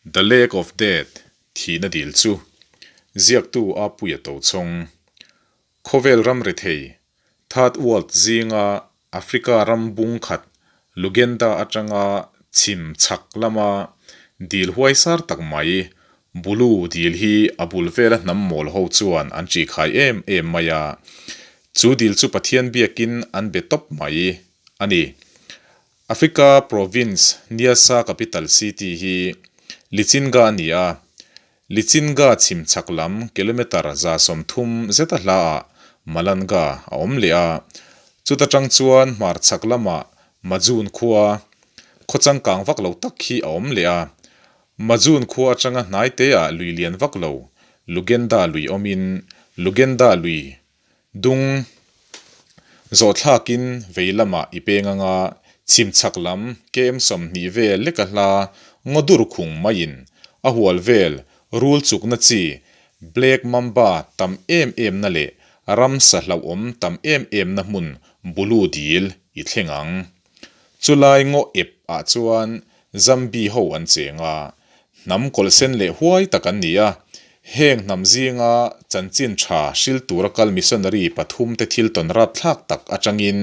The Lake of Death, Thihna Dil Chu, ziaktu a Puia Tochhawng. Khawvel ram rethei, Third World zinga Africa ram bung khat Lugenda atanga chhim chhak lama dil huaisar tak mai, Bulu dil hi a bul vela hnam mawl ho chuan an ṭihkhai em em mai a. Chu dil chu Pathian biakin an be tawp mai a ni. Africa province Niassa capital city hi Lichinga a ni a, Lichinga chhim chhak lam kilometre 130 zeta hlaah Malanga a awm leh a, chuta tang chuan hmar chhak lamah Majun khua, khaw changkang vak lo tak hi a awm leh a. Majun khua atanga hnai teah lui lian vak lo Lugenda lui awmin Lugenda lui Dung zawhthlakin vei lamah i peng anga chhim chhak lam KM 20 vel leka hla ngaw dur khung maiin a hual vel rul chukna chi Black Mamba tam em em na leh ramsa hlauhawm tam em em na hmun Bulu dil i thleng ang. Chulai ngaw ep ah chuan Zambi ho an cheng a, hnam kawlhsen leh huai tak an ni a. Heng hnam zinga chanchin tha hril tura kal missionary pathum te thil tawn rapthlak tak atangin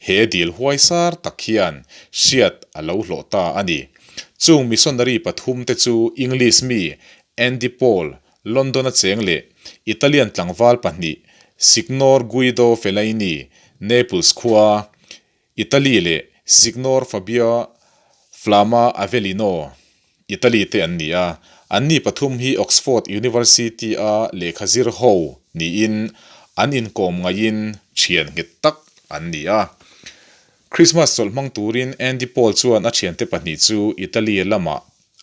he dil huaisar tak hian hriat a lo hlawh ta a ni. Chung missionary pathum te chu English mi Andy Paul, London a cheng leh Italian tlangval pahnih Signor Guido Fellaini, Naples khua, Italy leh Signor Fabio Flama Avellino, Italy te an ni a. Anni pathum hi Oxford University-a lehkha zir ho niin an inkawm ngaihin thian nghet tak an ni a. Christmas chawlh hmang turin Andy Paul chuan a thiante pahnih chu Italy lamah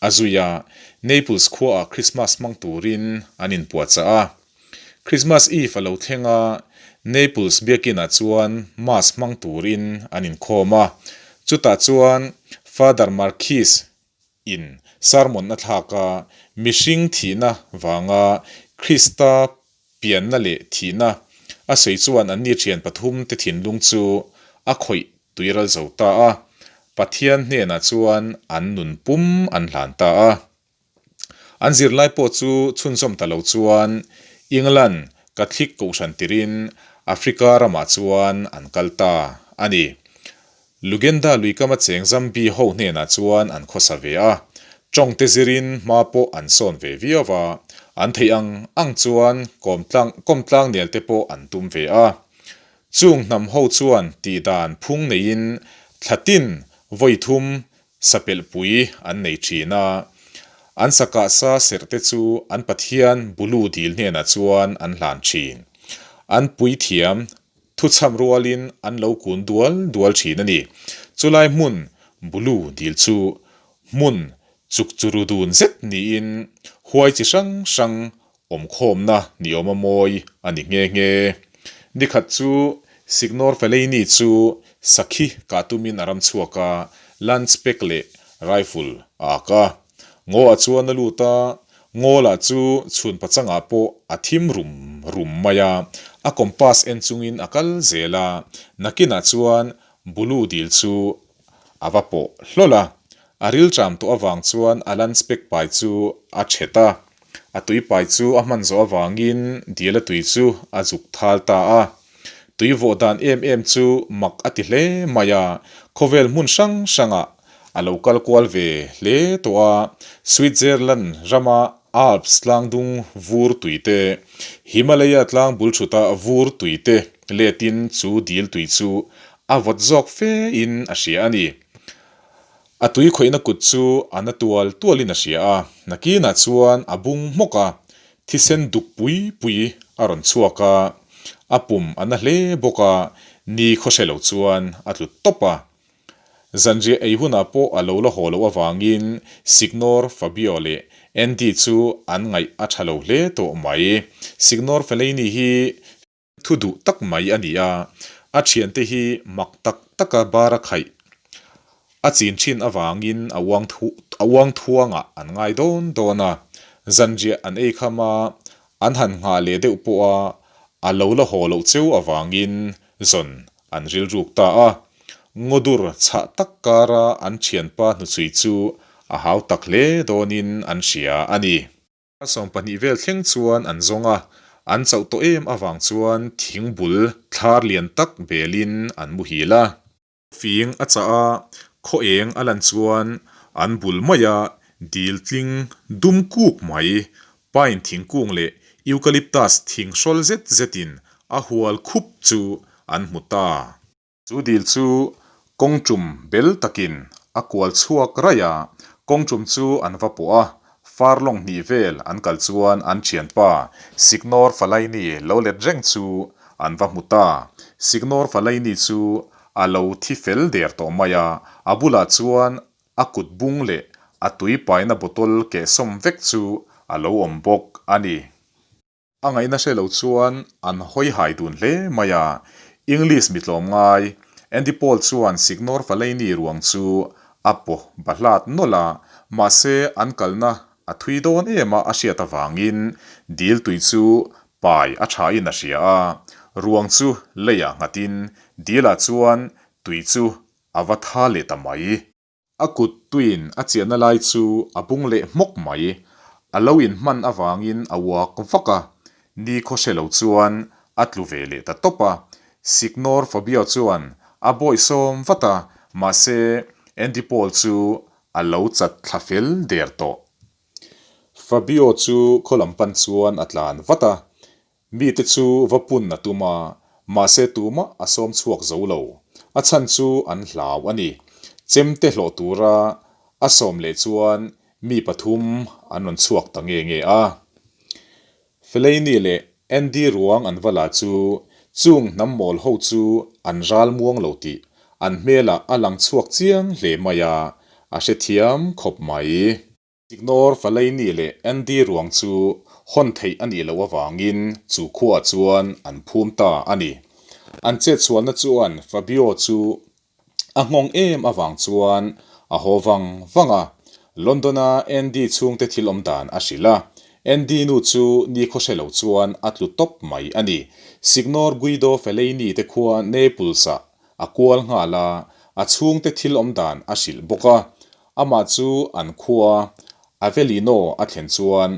a zui a, Naples khuaah Christmas hmang turin an inpuahchah a. Christmas Eve a lo thleng a, Naples biakinah chuan Mass hmang turin an inkhawm a. Chutah chuan Father Marquis in sermon a thlak a, mihring thihna vanga Krista pianna leh thihna a sawi chuan anni thian pathum te thinlung chu a khawih tuiral zo ta a, Pathian hnenah chuan an nun pum an hlan ta a. An zirlai pawh chu chhunzawm ta lo chuan England Catholic kohhran tirin Africa ramah chuan an kal ta a ni. Lugenda luikama cheng Zambi ho hnenah chuan an khawsa ve a, tawngte zirin hma pawh an sawn ve viau a, an theih ang ang chuan kawmtlang kawmtlang nel te pawh an tum ve a. Chung hnam ho chuan tihdan phung neiin thlatin vawi thum Sapelhpui an nei thin a, an sakah sa serh te chu an Pathian Bulu dil hnenah chuan an hlan thin. An puithiam thuchham rualin an lo kun dual dual thin a ni. Chulai hmun Bulu dil chu hmun chukchuru dun zet niin huai chi hrang hrang Awmkhawmna ni awm a mawi a ni nghe nghe. Nikhat chu Signor Fellaini chu sakhi kah tumin a ram chhuak a, lunch pack leh rifle a ak a. Ngaw ah chuan a lut a, ngaw lah chu chhun pachangah pawh a thim rum rum mai a, a compass en chungin a kal zel a, nakinah chuan Bulu dil chu a va pawh hlawlh a, a rilṭam tawh avang chuan a lunch pack pai chu a ṭhet a. A tui pai chu a hman zawh avangin dil a tui chu a zuk thal ta a. Tui vawh dan em em chu mak a ti hle mai a, khawvel hmun hrang hrangah a lo kal kual ve hle tawh a. Switzerland rama Alps tlangdung vur tui te, Himalaya tlang bul thuta vur tui te letin chu dil tui chu a vawt zawk fe in a hria a ni. A tui khawihna kut chu a na tual tualin a hria a, nakinah chuan a bung hmawk a, thisen duk pui pui a rawn chhuak a, a pum a na hle bawk a, ni khaw hre lo chuan a tlu tawp a. Zanriah ei hunah pawh a lo la haw loh avangin Signor Fabio leh Andy chu an ngaih a tha lo hle tawh mai. Signor Fellaini hi Thu duh tak mai a ni a, a thiante hi mak tak taka bar a khaih a chin thin avangin a uang a uang thuangah an ngai dawn dawn a, zanriah an ei kham a, an han nghah leh deuh pawh a, a lo la haw loh cheu avangin zawn an rilruk ta a. Ngawdur chhah tak kara an thianpa hnuchhui chu a hautak hle dawnin an hria a ni. A 20 vel thleng chuan an zawng a, an chauh tawh em avang chuan thing bul thlar lian tak belin an muhil a. Fing a chah a, khaw eng a lan chuan an bul maia dil tling dum kuk mai, pine thingkung leh eucalyptus thing hrawl zet zetin a hual khup chu an hmu ta. Chu dil chu kawng tum bel takin a kual chhuak raih a, kawng tum chu an va pawh a, far lawng hnih vel an kal chuan an thianpa Signor Falaini lo let reng chu an va hmu ta. Signor Falaini chu a lo thi fel der tawh mai a, a bulah chuan a kut bung leh a tui paina bottle kehsawm vek chu a lo awm bawk a ni. A ngaihna hre lo chuan an hawi hai dun hle mai a, English mi tlawm ngai, Andy Paul chuan Signor Falaini ruang chu a paw bahlat nawlh a, mahse an kalna a thui dawn em a a hriat avangin dil tui chu pai a thain a hria a, ruang chu leiah nghatin dilah chuan tui chu a va tha leh ta mai. A kut tuin a chiahna lai chu a bung leh hmawk mai. A lo inhman avangin a uak vak a, ni khaw hre lo chuan a tlu ve leh ta tawp a. Signor Fabio chuan a bawihsawm vat a, mahse Andy Paul chu a lo chat thla fel der tawh. Fabio chu khaw lam pan chuan a tlan vat a, Mite chu va pun a tum a, mahse tumah a sawm chhuak zo lo. A chhan chu an hlau a ni. Chemte hlawh tura a sawm leh chuan mi pathum an rawn chhuak ta nge nge a. Fellaini leh Andy ruang an va la chu chung hnam mawl ho chu an ral muang lo tih an hmelah a lang chhuak chiang hle mai a, a hrethiam khawp mai. Signor Falaini leh Andy ruang chu hawn theih a nih loh avangin chu khuaah chuan an phum ta a ni. An chetsualna chuan Fabio chu a nghawng em avang chuan a haw vang vang a, London-a Andy chhungte thil awm dan a hrilh a. Andy nu chu nikhaw hre lo chuan a tlu tawp mai a ni. Signor Guido Falaini te khua Naples-ah a kual nghal a, a chhungte thil awm dan a hrilh bawk a. Amah chu an khua Avellino a thlen chuan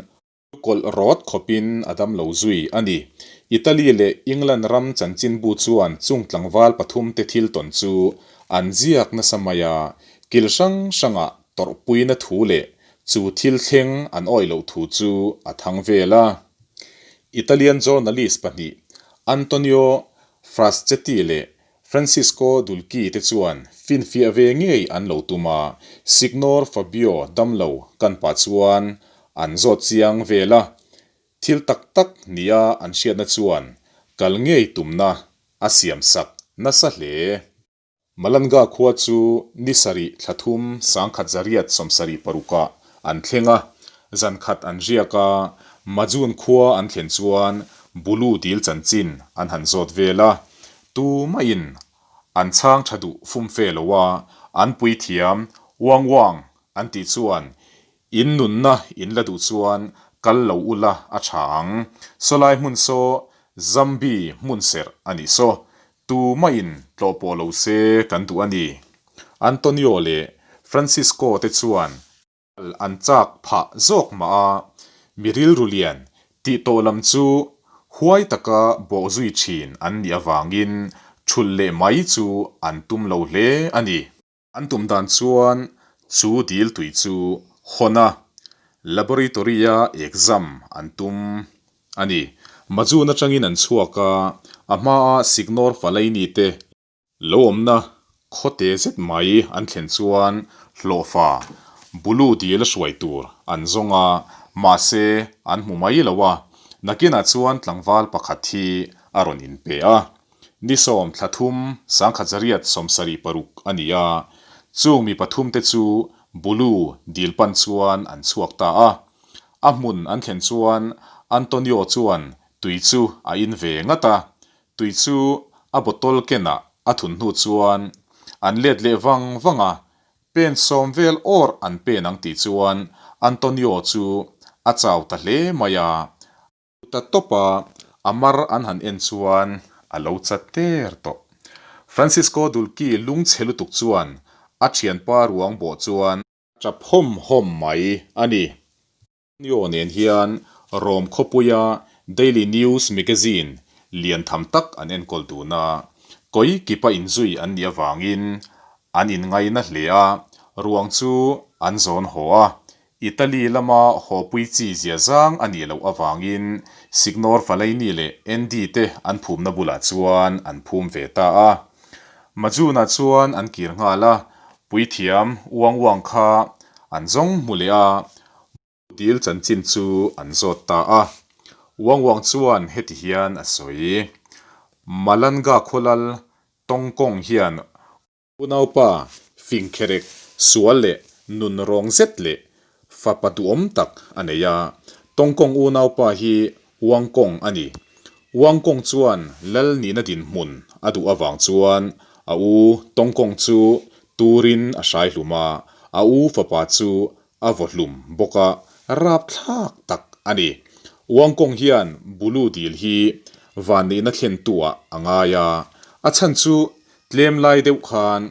kawlh rawt khawpin a dam lo zui a ni. Italy leh England ram chanchinbu chuan chung tlangval pathumte thil tawn chu an ziak nasa mai a, kil hrang hrangah tawrhpuina thu leh chu thil thleng an awih loh thu chu a thang vel a. Italian journalist pahnih Antonio Fraschetti leh Francisco Dulki te chuan finfiah ve ngei an lo tum a, Signor Fabio damlo kan pa chuan an zawt chiang vel a, thil tak tak nia an hriatna chuan kal ngei tumna a siamsak nasa hle. Malanga khua chu ni sarih thla thum 1976 ah an thleng a, zan khat an riak a, Majun khua an thlen chuan Bulu dil chanchin an han zawt vel a, tumaiin an chhang tha duh fum fe lo a, an puithiam Wang Wang an tih chuan In nunna in la duh chuan kal lo ula a tha ang. Sawlai hmun saw Zambi hmun serh a nih saw. Tumaiin tlawh pawh lo se kan duh a ni. Antonio leh Francisco te chuan kal an chak phah zawk mah a, mi rilru lian tih tawh lam chu huai taka bawh zui thin an nih avangin thulh leh mai chu an tum lo hle a ni. An tum dan chuan chu dil tui chu hawn a, laboratory-a exam an tum a ni. Majun atangin an chhuak a, a hmaa Signor Falaini te lo awmna khawte zet mai an thlen chuan hlawhfa Bulu dil a hruai tur an zawng a, mahse an hmu mai lo a, nakinah chuan tlangval pakhat hi a rawn inpe a. Ni sawm thla thum 1976 a ni a, chung mi pathum te chu Bulu dil pan chuan an chhuak ta a. A hmun an thlen chuan Antonio chuan tui chu a in ve ngat a, tui chu a bottle kenah a thun hnu chuan an let leh vang vang a, pen sawm vel awr an pen ang tih chuan Antonio chu a chau ta hle mai a. Ta tawp a, a mar an han en chuan a lo chat der tawh. Francisco Dulki lungchhe lutuk chuan a thianpa ruang bawh chuan. Tap hawm hawm mai a ni. Neo nen hian Rome khawpuia Daily News magazine lian tham tak an enkawl dun a, kawi kipa inzui an nih avangin an inngaina hle a, ruang chu an zawn haw a. Italy lama hawpui chi zia zang a nih loh avangin Signor Falaini leh Andy te an phumna bulah chuan an phum ve ta a. Majuna chuan an kir nghal a, puithiam uang uang kha an zawng hmu leh a, dil chanchin chu an zawt ta a. Uang uang chuan heti hian a sawi, Malanga khawlal Tawngkawng hian unaupa fingkherek sual leh nun rawng zet leh fapa duhawm tak a nei a. Tawngkawng unaupa hi Uangkawng a ni. Uangkawng chuan lal nihna dinhmun a duh avang chuan a u Tawngkawng chu turin a hrai hlum a, a u fapa chu a vaw hlum bawk a, rapthlak tak a ni. Uangkawng hian Bulu dil hi vanneihna thlentu-ah a ngai a, a chhan chu tlem lai deuh khan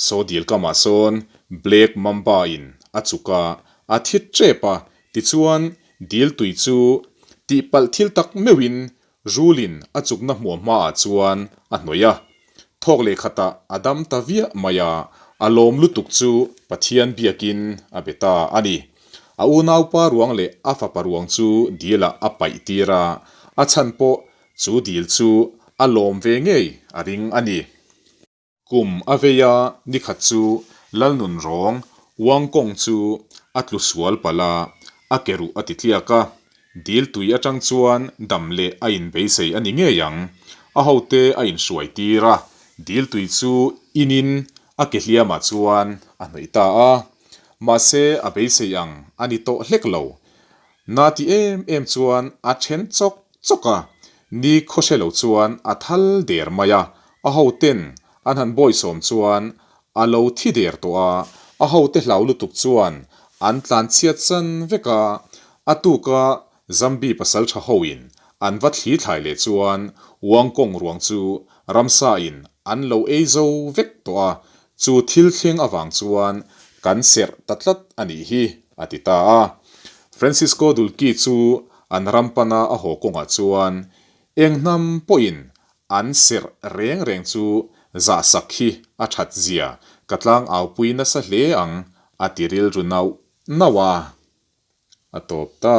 saw dil kamah sawn Black Mamba-in a chuk a, a thi tep a, tichuan dil tui chu tihpalh thil tak meuhin Rulin a chukna hmuah hmaah chuan a hnawih a, thawk leh khatah a dam ta viah mai a, a lawm lutuk chu Pathian biakin a be ta a ni. A unaupa ruang leh a fapa ruang chu dilah a paih tir a, a chhan pawh chu dil chu a lawm ve ngei a ring a ni. Kum a vei a, nikhat chu Lalnun rawng Wangkawng chu a tlu sual palh a, a ke ruh a ti tliak a. Dil tui atang chuan dam leh a inbeisei a ni ngei ang. A hote a inhruai tir a, dil tui chu inin a ke hliamah chuan a hnawih ta a. Mahse a beisei ang a ni tawh hlek lo. Na ti em em chuan a then chawk chawk a, ni khaw hre lo chuan a thal der mai a, a hoten an han bawisawm chuan a lo thi der tawh a, a hote hlau lutuk chuan an tlan chhiat chan vek a, a tuka Zambi pasaltha hoin an va thli thlai leh chuan Wangkawng ruang chu ramsa in an lo ei zo vek tawh a, chu thil thleng avang chuan kan serh ta tlat a nih hi, a ti ta a. Francisco Dulki chu an ram pana a haw kawngah chuan eng hnam pawhin an serh reng reng chu zahsak hi a that zia ka tlangaupui nasa hle ang, a ti rilru nauh nauh a. A tawp ta.